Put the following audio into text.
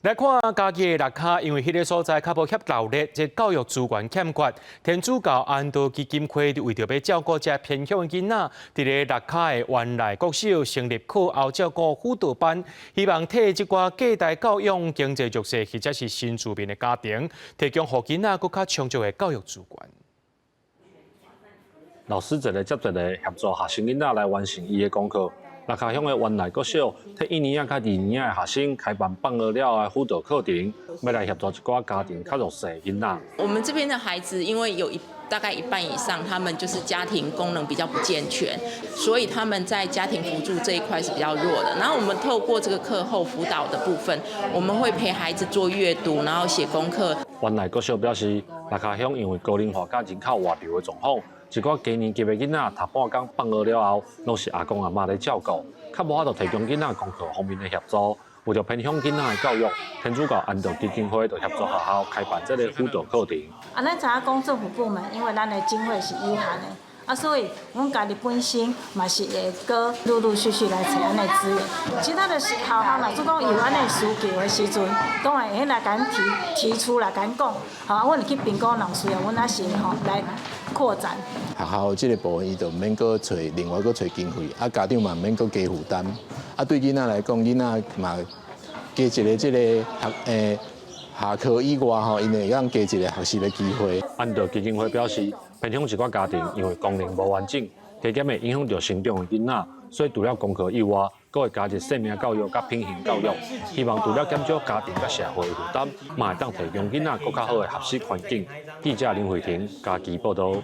來看嘉義的蚋卡，因為彼个所在較無遐鬧熱，這教育資源欠缺。天主教安道基金會為著欲照顧這偏鄉的囡仔，佇咧蚋卡的原來國小成立課後照顧輔導班，希望替這寡隔代教養、經濟弱勢或者是新住民的家庭，提供予囡仔閣較充足的教育資源。老師一个接一个協助學生囡仔來完成伊的功課。蚋卡鄉的原來國小，替一年仔佮二年仔的學生開辦放學了的輔導課程，欲來協助一寡家庭較弱勢的囡仔。我們這邊的孩子，因為有大概一半以上，他們就是家庭功能比較不健全，所以他們在家庭輔助這一塊是比較弱的。然後我們透過這個課後輔導的部分，我們會陪孩子做閱讀，然後寫功課。原來國小表示，蚋卡鄉因為高齡化佮人口外流的狀況，一寡低年級的囡仔讀半工放學了後，攏是阿公阿嬤咧照顧，較無法度提供囡仔功課方面的協助。為著偏鄉囡仔的教育，天主教安道基金會就協助學校開辦這個輔導課程。啊，咱知影講政府部門，因為咱的經費是有限的，啊，所以阮家己本身嘛是會閣陸陸續續來揣按呢資源。其他的學校若是講有按呢需求的時陣，當然會來共提出來共講，吼，阮會去評估若有需要，阮也是吼來擴展。學校這個部分，伊就毋免閣揣另外閣揣經費，啊，家長嘛毋免閣加負擔。啊，對囡仔來講，囡仔嘛加一个這個學下課以外吼，𪜶會當加一个學習的機會。安道基金會表示，偏鄉一寡家庭因為功能無完整，加減會影響著成長的囡仔，所以除了功課以外，閣會加入生命教育佮品行教育，希望除了減少家庭佮社會的負擔，嘛會當提供囡仔閣較好的學習環境。記者林慧婷嘉義報導。